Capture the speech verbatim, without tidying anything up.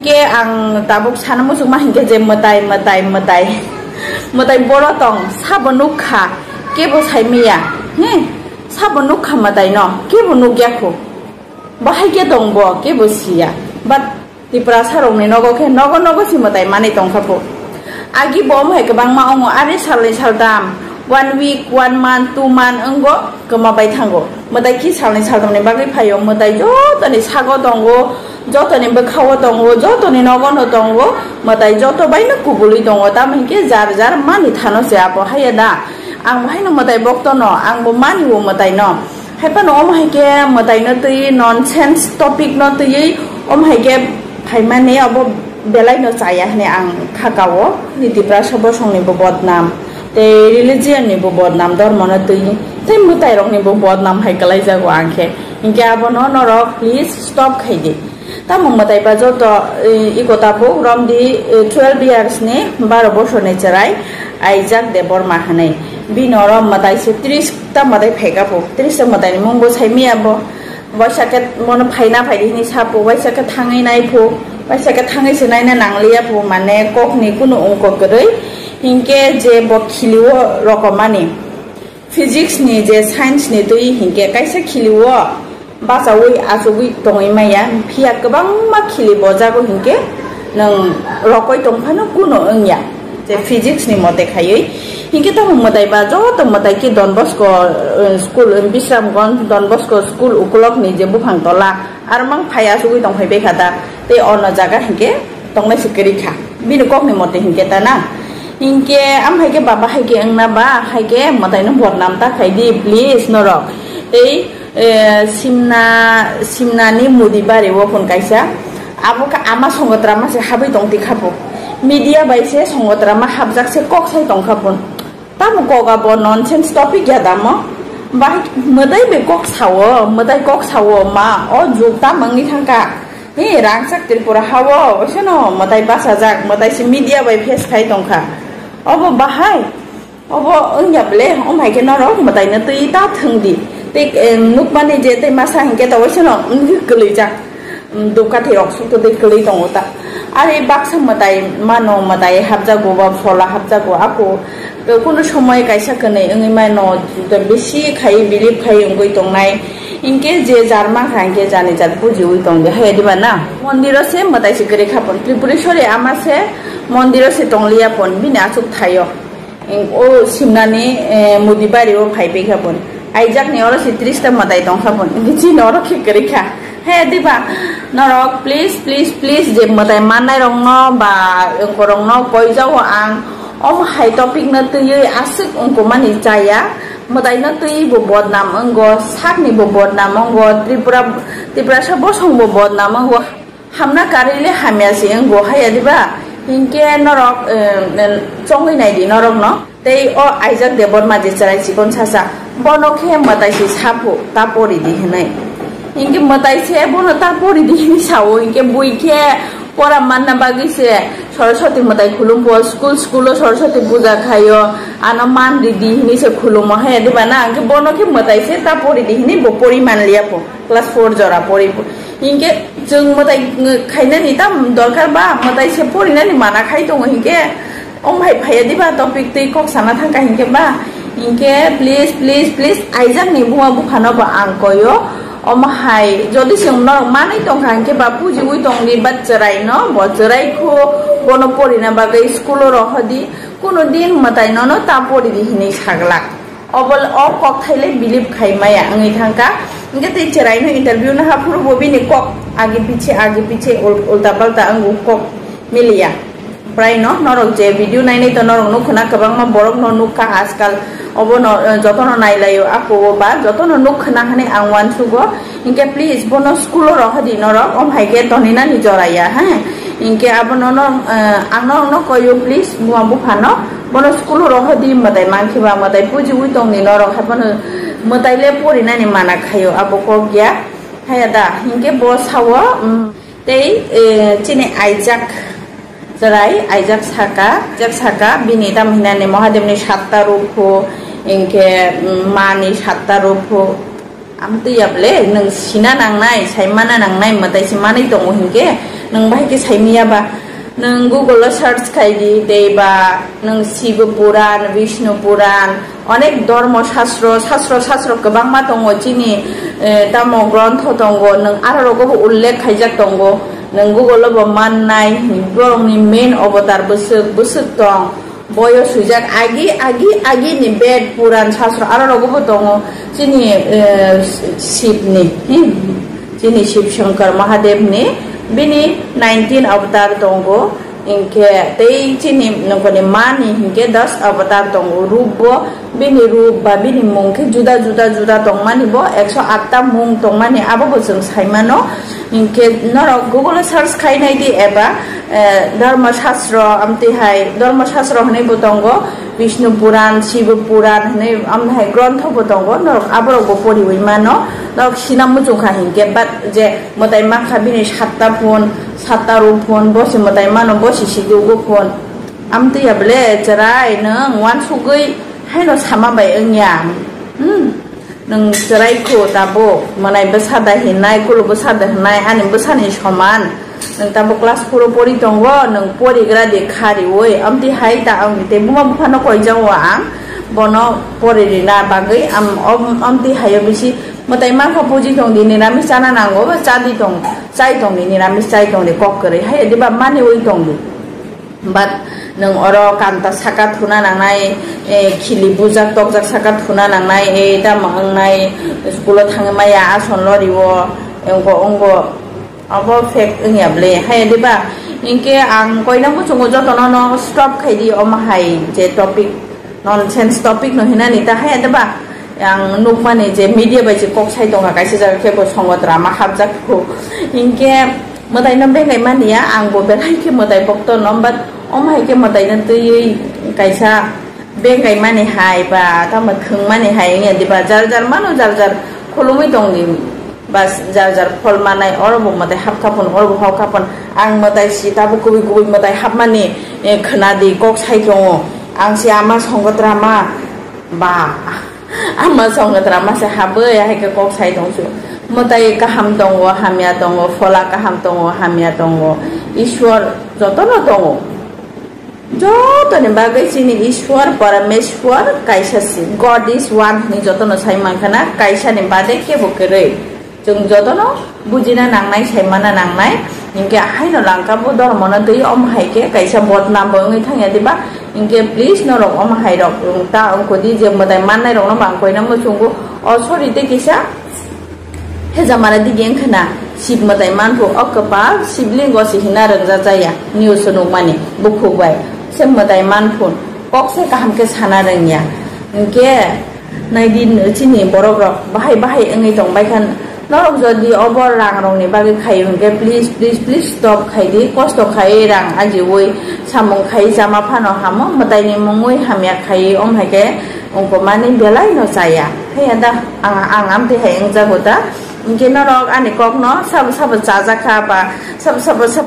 Ke ang tabuk sana muchukma hinkhe je mwtai, mwtai, mwtai. Mwtai boro tong, sabo nukha, kebo saimiya. He, sabo nukha mwtai no, kebo nukya kho. Bahai khe tong bo, kebo siya. But Tiprasa rokni nogo khe nogo nogo si mwtai manwi tongkha pho. Agi bo omo hai kwbangma ongo, ari salni saltam, one week, one month, two month wngo kwma bai thango. Mwtai ki salni saltamni bagwi phaio, mwtai jotoni sago tongo, jotoni bwkhao tongo, jotoni nogono tongo, mwtai joto baino kubului tongo. Tamo hinkhe jar jar mani thano se abo haiya da. Ang bo haino mwtai boktono, ang bo mani o mwtaino. Haiphano omo hai khe mwtaino twi nonsense topic no twiwi omo hai khe phaimani abo belai no chaya hwnwi ang kha kao. Ni Tiprasa bosongni bo bodnam, tei religion ni bo bodnam, dormo no twiwi, tei mwtai rok ni bo bodnam hai kwlai jago ang khe. Hinkhe abono norok please stop khai di. Tamo mwtai ba joto, eh, iko tabuk romdi, eh, twelve years ni, baro bosor ni chwrai, Aijak Debbarma hwnwi. Bini oro mwtai se tris ta mwtai phaika pho. Tris ta mwtai ni mung bo sai miya bo. Waisa khe bono phaina phai di hwnwi sa pho. Waisa khe thangwi nai pho. Waisa khe thangwi se naina nangliya pho. Mane kok ni kunu ungko kwrwi. Hinkhe je bo khili o rokomani. Physics ni je science ni twi hinkhe kaisa khili o bachaui achugui tongwi maya, phiya kwbangma khili bojago hinkhe nwng rokoi tongphano kuno wngya. Je physics ni mote khaiwi hinkhe tamo mwtai ba joto mwtai khe Don Bosco, eh, school, eh, Bisramganj Don Bosco school ukulok ni je buphang tola, aro mang phai achugui tongphai bai kha da, tei ono jaga hinkhe tongnai se kwrwi kha. Bini kok ni mote hinkhe ta na. Hinkhe am hai khe baba hai khe wngna ba hai khe mwtai no bodnam ta khai di please norok. Tei, eh, Simna, Simna ni Mudi bari o phone kaisa. Abo khe ama songotra ma se habwi tong ti kha pho. Media bai se songotra ma habjak se kok sai tong kha pho. Tamo kok abo nonsense topic ya damo? Bahai mwtai bai kok sao, mwtai kok sao ma, o juk ta mangni thangka. He, rangchak Tripura hao, oisano mwtai basajak, mwtai si media bai face khai tongkha. Obo bahai, obo wngya ble, om hai khe norok mwtai no twi ta thwng di. Tei, eh, nukmani je tei masa hinkhe ta oisano wngwi kwlwijak. Dukha thai rok suk twi kwlwi tongo ta. Ari baksa mwtai mano, mwtai hapjago ba phola hapjago ako. Kunu somoi kaisa kwnwi wngwi mano, bisi khai bilip khai wngwi tongnai. Hinkhe je jar mankha hinkhe jani jat bujiwi tongdi hai diba na? Mondiro se mwtai se kwrwi kha pon. Tripureshwari ama se mondiro se tongliya pon bini achuk thaio. O Simnani, eh, Mudi bari o phai pai kha pon. Aijak ni oro si tris ta mwtai tong kha pon. Hinkhe chini oro khe kwrwi kha. He diba? Norok please, please, please je mwtai mannai rokno ba wngkorokno koijao ang. Omo hai topic no twiwi aswk wngkukmani chaya. Mwtai no twiwi bo bodnam wngo, sakni bo bodnam wngo, Tripura, Tiprasa bosong bo bodnam wngo. Hamna karwi le hamya se wng bo haya diba? Hinkhe norok, eh, chongwi nai di norok no. Tei o Aijak Debbarma je chwrai chikon sasa, bono khe mwtai se saphu ta pori di hinwi. Hinkhe mwtai se bono ta pori di hinwi sao, hinkhe bui khe pora manna bagwi se Saraswati mwtai khulum pho, school, school o Saraswati puja khaio, ano man di di hinwi se khulumo haya diba na? Hinkhe bono khe mwtai se ta pori di hinwi bo pori man liya pho, class four jora pori pho. Hinkhe chwng mwtai khainani tam dorkar ba, mwtai se porinani mana khai tongo hinkhe, om hai phaiya diba topic twi kok sana thangkha hinkhe ba? Hinkhe please, please, please, Aijak ni buma buphano bo ang koyo, omo hai jodi chwng norok manwi tongkha hinkhe ba pujiwi tongdi, ba chwrai no, bo chwrai kho, bono porina bagwi school o rohodi, kuno din mwtai nono ta poridi hinwi saglak. Obo, o kok thaile believe khai maya wngwi thangkha. Hinkhe tei chwraino interview naha phuru bo bini kok age piche, age piche, ul-, ulta palta wngo, kok miliya. Prai no, norok je video nainai to norok nukkha na, kwbangma borok no nukkha ajkal. Obo no, eh, jotono nailaio, ako o ba jotono nukkha na hinwi ang uansugo. Hinkhe please bono school o rohodi norok, om hai khe toninani joraya, he. Hinkhe abono no, eh, ang norokno koyo, please, buma buphano, bono school o rohodi, mwtai mankhe ba mwtai pujiwi tongdi norok, haphano mwtai le porinani mana khaio, abo kok ya, haya da, hinkhe bo sao, mm, tei, eh, chini Aijak, chwrai Aijak saka, Aijak saka, bini tamo hinani Mahadevni satta rupho, hinkhe, mm, mani satta rupho, Amtwi ya ble, nwng sina nangnai, saimana nangnai, mwtai se manwi tongo hinkhe, Nwng bahai khe saimanya ba, nwng Google o search khai di, tei ba nwng Shiva Puran, Vishnu Puran, onek dhormo shastro, shastro, shastro kwbangma tongo chini, eh, tamo grontho tongo, nwng aro rogo bo ullekh khaijak tongo, nwng Google o bo mannai, borokni main avatar bwswk, bwswk tong, boyo swijak agi, agi, agi ni Ved, Puran, shastro aro rogo bo tongo chini, eh, Shiv ni, hmm, chini Shiv Shankar Mahadev ni, bini nineteen avatar tongo, hinkhe tei chini nokoni mani hinkhe das avatar tongo, rup bo bini rup ba bini mung khe juda juda juda tongmani bo, ekso atta mung tongmani abo bo chwng saimano. Hinkhe norok Google o search khainai di eba, eh, Dharma Shastro, amtwi hai Dharma Shastro hwnwi bo tongo, Vishnu Puran, Shiva Puran hwnwi amtwi hai grontho bo tongo, norok aborok bo poriwi mano, norok sina muchung kha hinkhe, but je mwtai mankha bini satta phone, satta rup phone, bosi mwtai mano, bosi sidugo phone, amtwi ya bole chwrai nwng uansugwi haino sama bai wngya, hmm. Nwng chwrai kho tabuk, mwnai bwsa da hinai, kulu bwsa da hinai, ani bwsani soman. Nwng tabuk class four o pori tongo, nwng porigra di kha riwi, amtwi hai ta ang tei buma buphano koijago ang, bono pori rina bagwi, am-, om-, amtwi haio bisi mwtai mankha puji tong di, niramis chana nango, ba cha di tong, chai tong di, niramis chai tong di, kok kwrwi, hai diba maniwi tong di. But nwng oro kanta saka thuna nangnai, eh, khili bujak tokjak saka thuna nangnai, eh, tamo wngnai, school o thangwi maya, ason loriwo, wngko, wngko, abo fact wngya bwle, hai diba? Hinkhe ang koina muchungo jotono no stop khai di, omo hai je topic, nonsense topic no hinani ta, hai diba? Ang nukmani je media bai je kok sai tongkha, kaisa jaga khe bo songotra ma hapjak kho. Hinkhe mwtai no bengai mani ya, ang bo belai khe mwtai bokto no, but omo hai khe mwtai no twiwi kaisa bengai mani hai ba tamo thwng mani hai wngya diba, jar jar mano, jar jar khulumwi tong di, bas jar jar phol manai, oro bo mwtai hap kha phun, oro bo hao kha phun, ang mwtai si tabuk kubui kubui mwtai hapmani, eh, khwna di, kok sai tongo, ang si ama songotra ma ba. Ama songotra masa habwi hai khe kok sai tong su. Mwtai kaham tongo, hamya tongo, phola kaham tongo, hamya tongo. Ishwar jotono tongo. Jotoni bagwi chini Ishwar, Parameshwar kaisa si. God is one hwnwi jotono sai mankha na, kaisa ni bade kebo kwrwi. Chwng jotono bujina nangnai, saimana nangnai, hinkhe haino langka bo dhormono twi, omo hai khe kaisa bodnam bo wngwi thangya diba? Hinkhe please norok omo hai rok ta wngkho di, je mwtai mannai rokno bang koina muchungo, o sorry tei kisa hejamara dige wngkhana, Shiv mwtai manphu o kwpal Shivlingo se hina rwngja jaya, news o nukmani bukhuk bai se mwtai manphu kok se kaham khe sana rwngya, hinkhe Naidi chini borok rok bahai bahai wngwi tong bai kha. Norok jodi obo rang rok ni bagwi khai hwnkhe please, please, please stop khai di. Kosto khai rang ajiwi samung khai chama phano hamo, mwtai ni mungwi hamya khai, om hai khe wngkoma ni belai no chaya. Haiya da ang, ang amtwi hai wngjago da. Hinkhe norok ani kok no sabo sabo chajak kha ba sabo sabo sabo